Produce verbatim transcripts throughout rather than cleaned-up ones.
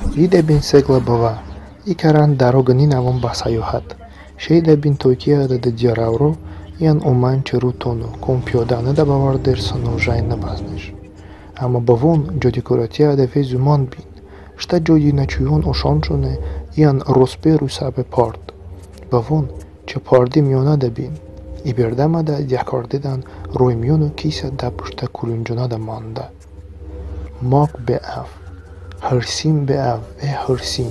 Pıridəbin se qılə bıvə, i kərən dəroqınin əvon bə səyohət. Şeydəbin toykiədə de diyarəvro iyən omən çı ru tono, kom piyodə nıdə bəvardeş, sıno jəy nıbəzneş. Əmma bıvon codikorətiədə vey zumand bin. Iştə codinəçuyon oşançone iyən rosbe ru səpe part. Bıvon çı pardi miyonədə bin. İ berdəmədə diyə kardedən roy miyono kiysə dəpıştə kulunconədə mandə. Maq be əv, hırsin be əv, e hırsin.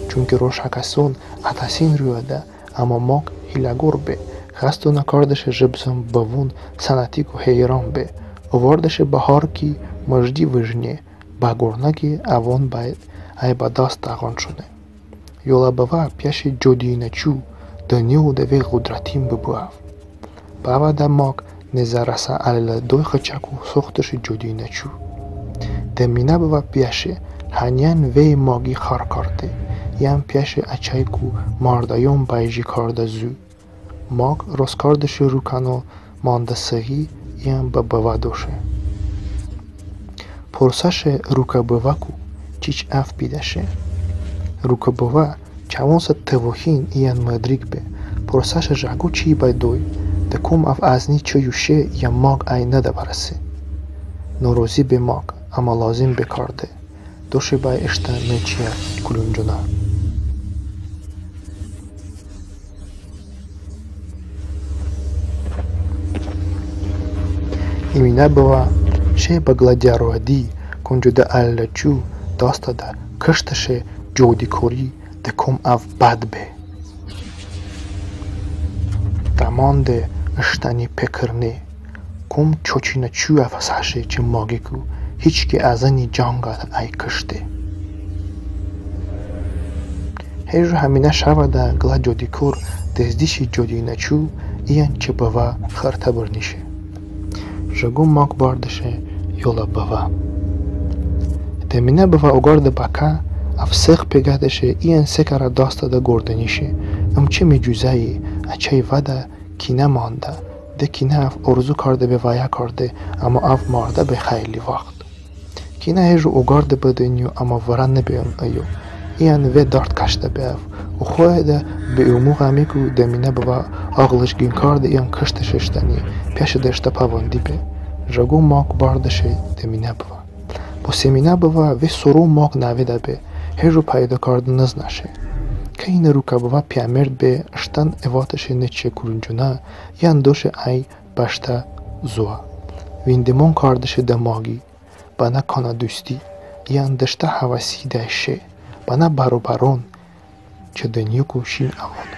Çunki roşəkəson ətəsin ruədə, əmma maq hiləqor be. Xəsto nıkardışe jıbzın bıvon sənətiku heyran be. Ovardışe bə har ki mıjdi vıjne, bə qornə ki əvon bəy əy bə dast dəğançone. Yolə bıvə piyəşe codinəçu dınyoədə vey ğudrətin bıbu əv. Bəvədə maq nezərəsə ələlə doy xıçəku soxtışe codinəçu. Deminə bıvə piyəşe həniyən vey maqi xar karde, iyən piyəşe əçəyku mardəyon bə ji kardə zu. Maq roskardışe ru kəno mandə sıği iyən bə bıvə doşe. Porsəşe rukə bıvəku çiç əv pidəşe. Rukə bıvə çəvonsə tıvohin iyən mıdrik be. Porsəşe jıqo çiy bəy doy, de kom əv əzni çı yuşe iyən maq əy nıdə bərəse. Norozi be maq, əmma lozim be karde. Doşe bəy ıştə nıçiyə kulunconə. İminə bıvə şe bə qılə diyaroədi, koncodə ələçu dastədə kıştışe codikori, de kom əv bəd be. Dəmande ıştəni pekırne. Kom çoçinəçu əv səşe çı magiku, hiç ki əzıni cangədə əy kışte. Hejo həminə şəvədə qılə codikor dezdişe codinəçu iyən çı bıvə xırtə bırnişe. Jıqo maq bardışe yolə bıvə. Deminə bıvə oqarde bəkə, əv sığ peqətışe iyən se kərə dastədə qordınişe. Im çı mecuzəye, əçəy vədə kinə mandə. De kinə əv orzu karde be vəyə karde, əmma əv mardə be xəyli vaxt. Kinə hejo oqarde bı dınyo, əmma vırə nıbe ın ıyo. İyən ve dard kəştə be əv. Oxoədə be umu ğəmiku deminə bıvə ağlış qin karde iyən kıştışe ıştəni, piyəşe de ıştə pəvandi be. Jıqo maq bardışe deminə bıvə. Bo seminə bıvə ve soro maq nəvedə be, hejo pəydo karde nıznəşe. Kəynə rukə bıvə piyəmerd be, ıştən evatışe nıçiyə kulunconə iyən doşe əy bəştə zoə. Vindemon kardışe de magi, bənə kanə dusti iyən de ıştə həvəsi dəşe, bənə bərobəron çı dınyoku şin əvon.